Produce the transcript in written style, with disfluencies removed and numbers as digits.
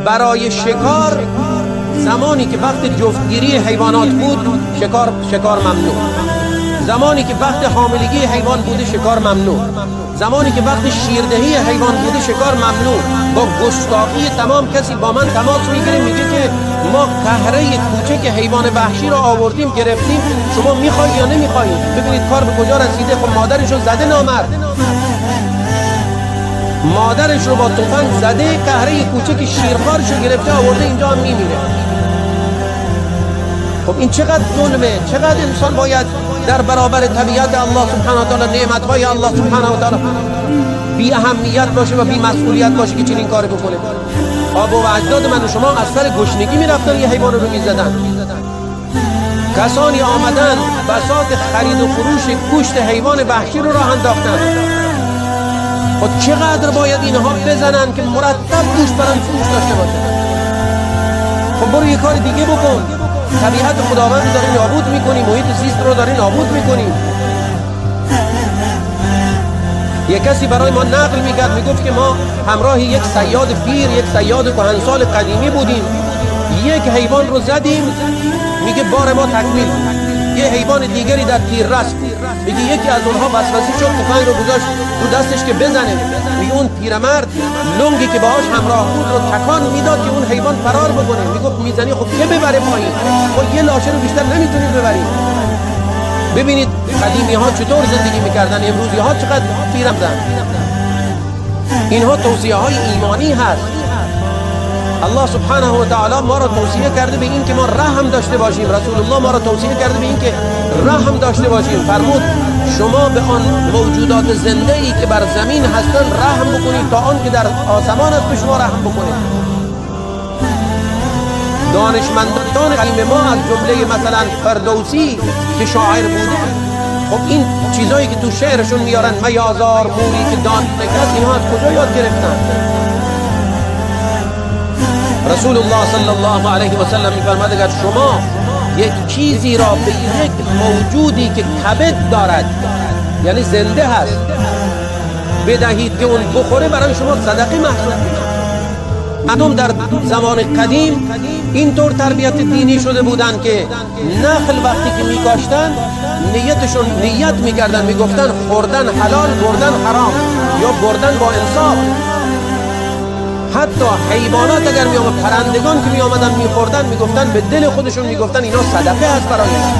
برای شکار زمانی که وقت جفتگیری حیوانات بود شکار ممنوع، زمانی که وقت حاملگی حیوان بوده شکار ممنوع، زمانی که وقت شیردهی حیوان بوده شکار ممنوع. با گستاخی تمام کسی با من تماس میگیره، میگه که ما قهره کوچک حیوان وحشی رو آوردیم گرفتیم، شما میخواید یا نمیخواید؟ ببینید کار به کجا رسیده. خب مادرش رو زده نامرد، مادرش رو با تفنگ زده، قهره کوچک شیرخوارش رو گرفته آورده اینجا هم میمیره. خب این چقدر ظلمه، چقدر انسان باید در برابر طبیعت الله سبحانه و تعالی، نعمت‌های الله سبحانه و تعالی بی اهمیت باشه و بی مسئولیت باشه که چنین کاری بکنه. آبا و اجداد من و شما از سر گشنگی میرفتن یه حیوان رو میزدن. کسانی آمدن بساط خرید و فروش گوشت حیوان وحشی رو راه انداختن. خب چقدر باید اینها بزنن که مرتب گوشت برن فروش داشته باشن؟ خب برو یه کار دیگه بکن. طبیعت خداوند رو داری نابود میکنی، محیط زیست رو داری نابود میکنی. یک کسی برای ما نقل میکرد، میگفت که ما همراه یک صیاد پیر، یک صیاد کهنسال قدیمی بودیم، یک حیوان رو زدیم، میگه بار ما تکمیل بود. یه حیوان دیگری در تیررس بود، میگه یکی از اونها وسوسه شد تفنگ رو گذاشت رو دستش که بزنه. میگه اون پیرمرد لنگی که باهاش همراه بود رو تکان میداد که اون حیوان فرار بکنه. میگفت میزنی خب که ببره پایین، خب یه لاشه رو بیشتر نمیتونی ببری. ببینید قدیمی ها چطور زندگی میکردن، امروزی ها چقدر پیرمردن. اینها توصیه های ایمانی هست. الله سبحانه و تعالی ما را توصیه کرده به این که ما رحم داشته باشیم. رسول الله ما را توصیه کرده به این که رحم داشته باشیم. فرمود شما به آن موجودات زنده ای که بر زمین هستند رحم بکنید تا آن که در آسمان است به شما رحم بکنید. دانشمندان قدیم ما از جمله مثلا فردوسی که شاعر بوده، خب این چیزایی که تو شعرشون میارن، میازار موری که دان نکرد، اینها از کجا یاد گرفتن؟ رسول الله صلی الله علیه و سلم میفرماد اگر شما یک چیزی را به یک موجودی که کبد دارد، یعنی زنده هست، بدهید که اون بخوره، برای شما صدقه محسوب میشه. مردم در زمان قدیم اینطور تربیت دینی شده بودن که نخل وقتی که میکاشتن نیتشون نیت میکردن، میگفتن خوردن حلال، بردن حرام، یا بردن با انصاف. حتی حیوانات اگر می آمد، پرندگان که می آمدن میخوردن، میگفتن به دل خودشون میگفتن اینا صدقه هست برای ما.